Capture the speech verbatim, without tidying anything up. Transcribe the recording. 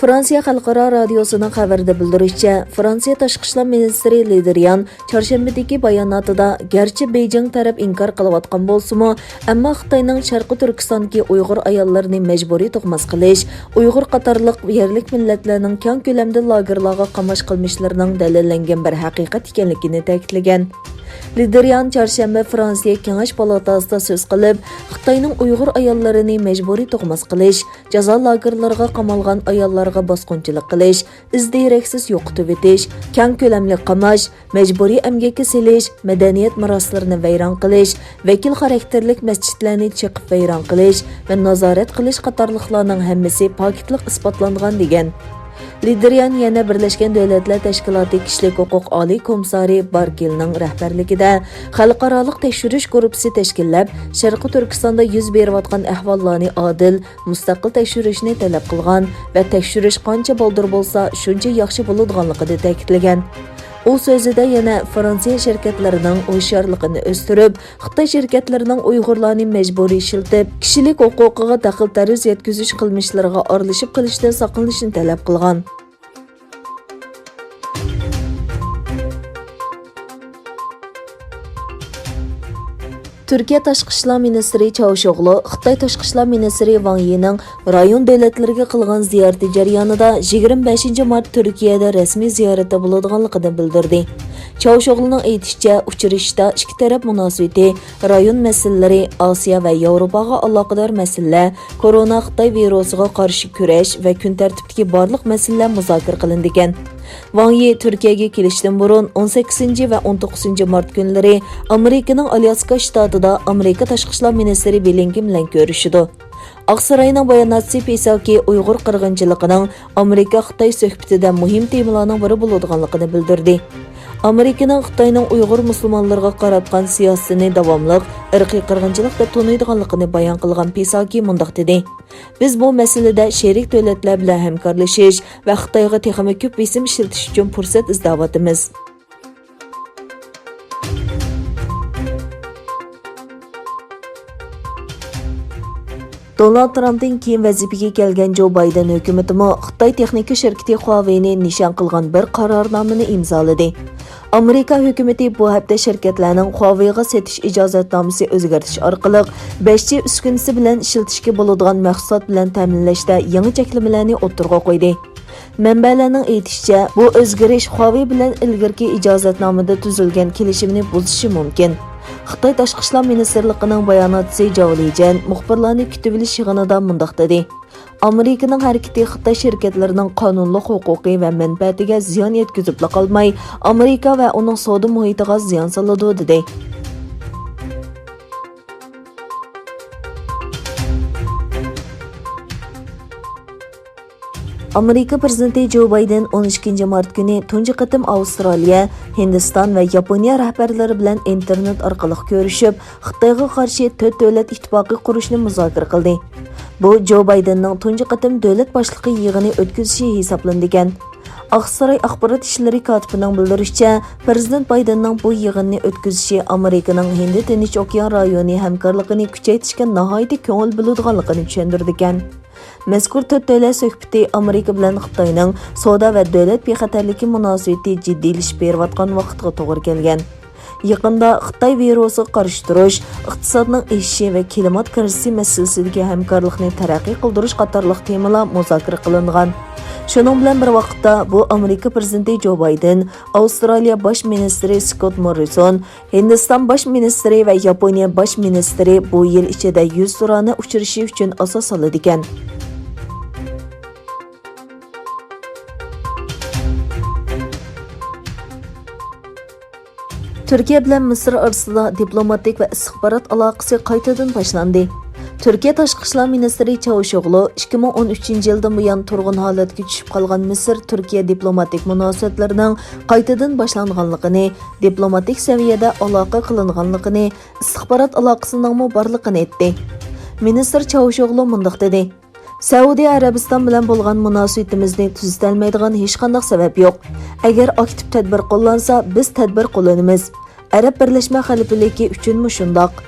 فرانسىيە خەلقئارا رادىيوسىنىڭ خەۋىرىدە بىلدۈرۈشىچە، فرانسىيە تاشقى ئىشلار مىنىستىرى لې درىيان چارشەنبىدىكى باياناتىدا، گەرچە بېيجىڭ تەرەپ ئىنكار قىلىۋاتقان بولسىمۇ، ئەمما خىتاينىڭ شەرقىي تۈركىستاندىكى ئۇيغۇر ئاياللىرىنى مەجبۇرىي تۇغماس قىلىش، ئۇيغۇر قاتارلىق يەرلىك مىللەتلەرنىڭ كەڭ كۆلەمدە لاگېرلارغا قاماش قىلمىشلىرىنىڭ دەلىللەنگەن بىر ھەقىقەت ئىكەنلىكىنى تەكىتلىگەن. لې درىيان چارشەنبە فرانسىيە كېڭەش پالاتاسىدا سۆز قىلىپ، خىتاينىڭ ئۇيغۇر ئاياللىرىنى مەجبۇرىي تۇغماس قىلىش، جازا لاگېرلىرىغا قامالغان ئاياللارغا باسقۇنچىلىق قىلىش، ئىز-دېرەكسىز يوقىتىۋېتىش، كەڭ كۆلەملىك قاماش، مەجبۇرىي ئەمگەككە سېلىش، مەدەنىيەت مىراسلىرىنى ۋەيران قىلىش، ۋەكىل خاراكتېرلىك مەسچىتلەرنى چېقىپ ۋەيران قىلىش ۋە نازارەت قىلىش قاتارلىقلارنىڭ ھەممىسى پاكىتلىق ئىسپاتلانغان، دېگەن. لې درىيان يەنە بىرلەشكەن دۆلەتلەر تەشكىلاتى كىشىلىك ھوقۇق ئالىي كومىسسارى بارگېلنىڭ رەھبەرلىكىدە خەلقئارالىق تەكشۈرۈش گۇرۇپپىسى تەشكىللەپ، شەرقىي تۈركىستاندا يۈز بېرىۋاتقان ئەھۋاللارنى ئادىل، مۇستەقىل تەكشۈرۈشنى تەلەپ قىلغان ۋە تەكشۈرۈش قانچە بالدۇر بولسا، شۇنچە ياخشى بولىدىغانلىقىنى تەكىتلىگەن. ئۇ سۆزىدە يەنە فرانسىيە شىركەتلىرىنىڭ ھوشيارلىقىنى ئۆستۈرۈپ، خىتاي شىركەتلىرىنىڭ ئۇيغۇرلارنى مەجبۇرىي ئىشلىتىپ، كىشىلىك ھوقۇقىغا دەخلى-تەرۇز يەتكۈزۈش قىلمىشلىرىغا ئارىلىشىپ قېلىشتىن ساقلىنىشنى تەلەپ قىلغان. تۈركىيە تاشقى ئىشلار مىنىستىرى چاۋۇشئوغلۇ خىتاي تاشقى ئىشلار مىنىستىرى ۋاڭ يىنىڭ رايون دۆلەتلىرىگە قىلغان زىيارىتى جەريانىدا يىگىرمە بەشىنچى مارت تۈركىيەدە رەسمىي زىيارەتتە بولىدىغانلىقىنى بىلدۈردى. چاۋۇشئوغلۇنىڭ ئېيتىشىچە، ئۇچرىشىشتا ئىككى تەرەپ مۇناسىۋىتى، رايون مەسىلىلىرى، ئاسىيا ۋە ياۋروپاغا ئالاقىدار مەسىلىلەر، كورونا خىتاي ۋىرۇسىغا قارشى كۈرەش ۋە كۈن تەرتىپتىكى بارلىق مەسىلىلەر مۇزاكىرە قىلىندىكەن. ۋاڭ يى تۈركىيەگە كېلىشتىن بۇرۇن، ئون سەككىزىنچى ۋە ئون توققۇزىنچى مارت كۈنلىرى ئامېرىكىنىڭ ئالياسكا شتاتىدا ئامېرىكا تاشقى ئىشلار مىنىستىرى بلىنكېن بىلەن كۆرۈشىدۇ. ئاقساراينىڭ باياناتچىسى پىساكى ئۇيغۇر قىرغىنچىلىقىنىڭ ئامېرىكا-خىتاي سۆھبىتىدە مۇھىم تېمىلارنىڭ بىرى بولىدىغانلىقىنى بىلدۈردى. ئامېرىكىنىڭ خىتاينىڭ ئۇيغۇر مۇسۇلمانلىرىغا قاراتقان سىياسىتىنى داۋاملىق ئىرقىي قىرغىنچىلىق دەپ تونۇيدىغانلىقىنى بايان قىلغان پىساكى مۇنداق دېدى: بىز بۇ مەسىلىدە شېرىك دۆلەتلەر بىلەن ھەمكارلىشىش ۋە خىتايغا تېخىمۇ كۆپ بېسىم ئىشلىتىش ئۈچۈن پۇرسەت ئىزدەۋاتىمىز. دونالد ترامپتىن كېيىن ۋەزىپىگە كەلگەن جو بايدېن ھۆكۈمىتىمۇ خىتاي تېخنىكا شىركىتى خۇاۋېينى نىشان قىلغان بىر قارارنامىنى ئىمزالىدى. ئامېرىكا ھۆكۈمىتى بۇ ھەپتە شىركەتلەرنىڭ خۇاۋېيغا سېتىش ئىجازەتنامىسى ئۆزگەرتىش ئارقىلىق بەش جى ئۈسكۈنىسى بىلەن ئىشلىتىشكە بولىدىغان مەھسۇلات بىلەن تەمىنلەشتە يېڭى چەكلىمىلەرنى ئوتتۇرىغا قويدى. مەنبەلەرنىڭ ئېيتىشىچە، بۇ ئۆزگىرىش خۇاۋېي بىلەن ئىلگىرىكى ئىجازەتنامىدا تۈزۈلگەن كېلىشىمنى بۇزۇشى مۇمكىن. خىتاي تاشقى ئىشلار مىنىستىرلىقىنىڭ باياناتچىسى جاۋ لىجيەن مۇخبىرلارنى كۈتۈۋېلىش يىغىنىدا مۇنداق دېدى: ئامېرىكىنىڭ ھەرىكىتى خىتاي شىركەتلىرىنىڭ قانۇنلۇق ھوقۇقى ۋە مەنپەئەتىگە زىيان يەتكۈزۈپلا قالماي، ئامېرىكا ۋە ئۇنىڭ سودا مۇھىتىغا زىيان سالىدۇ، دېدى. ئامېرىكا پىرېزىدېنتى جو بايدېن ئون ئىككىنچى مارت كۈنى تۇنجى قېتىم ئاۋسترالىيە، ھىندىستان ۋە ياپونىيە رەھبەرلىرى بىلەن ئىنتېرنېت ئارقىلىق كۆرۈشۈپ، خىتايغا قارشى تۆت دۆلەت ئىتتىپاقى قۇرۇشنى مۇزاكىرە قىلدى. بۇ جو بايدېننىڭ تۇنجى قېتىم دۆلەت باشلىقى يىغىنى ئۆتكۈزۈشى ھېسابلىنىدىكەن. ئاقساراي ئاخبارات ئىشلىرى كاتىپىنىڭ بىلدۈرۈشىچە، پىرېزىدېنت بايدېننىڭ بۇ يىغىننى ئۆتكۈزۈشى ئامېرىكىنىڭ ھىندى تىنچ ئوكيان رايونى ھەمكارلىقىنى كۈچەيتىشكە ناھايىتى كۆڭۈل بۆلىدىغانلىقىنى چۈشەندۈرىدىكەن. مەزكۇر تۆت دۆلەت سۆھبىتى ئامېرىكا بىلەن خىتاينىڭ سودا ۋە دۆلەت بىخەتەرلىكى مۇناسىۋىتى جىددىيلىشىپ بېرىۋاتقان ۋاقىتقا توغرا كەلگەن. يېقىندا خىتاي ۋىرۇسىغا قارشى تۇرۇش، ئىقتىسادنىڭ ئېشىشى ۋە كىلىمات كىرىزىسى مەسىلىسىدىكى ھەمكارلىقنى تەرەققىي قىلدۇرۇش قاتارلىق تېمىلار مۇزاكىرە قىلىنغان. شۇنىڭ بىلەن بىر ۋاقىتتا، بۇ ئامېرىكا پىرېزىدېنتى جو بايدېن، ئاۋسترالىيە باش مىنىستىرى سكوت موررىسون، ھىندىستان باش مىنىستىرى ۋە ياپونىيە باش مىنىستىرى بۇ يىل ئىچىدە يۈزتۇرانە ئۇچرىشىش ئۈچۈن ئاساس سالىدىكەن. تۈركىيە بىلەن مىسىر ئارىسىدا دىپلوماتىك ۋە ئىستىخبارات ئالاقىسى قايتىدىن باشلاندى. تۈركىيە تاشقى ئىشلار مىنىستىرى چاۋۇشئوغلۇ ئىككى مىڭ ئون ئۈچىنچى يىلدىن بۇيان تۇرغۇن ھالەتكە چۈشۈپ قالغان مىسىر تۈركىيە دىپلوماتىك مۇناسىۋەتلىرىنىڭ قايتىدىن باشلانغانلىقىنى، دىپلوماتىك سەۋىيەدە ئالاقە قىلىنغانلىقىنى، ئىستىخبارات ئالاقىسىنىڭمۇ بارلىقىنى ئېيتتى. مىنىستىر چاۋۇشئوغلۇ مۇنداق دېدى: سەئۇدى ئەرەبىستان بىلەن بولغان مۇناسىۋىتىمىزنى تۈزىتەلمەيدىغان ھېچقانداق سەۋەب يوق. ئەگەر ئاكتىپ تەدبىر قوللانسا، بىز تەدبىر قوللىنىمىز. ئەرەب بىرلەشمە خەلىپىلىكى ئۈچۈنمۇ شۇنداق.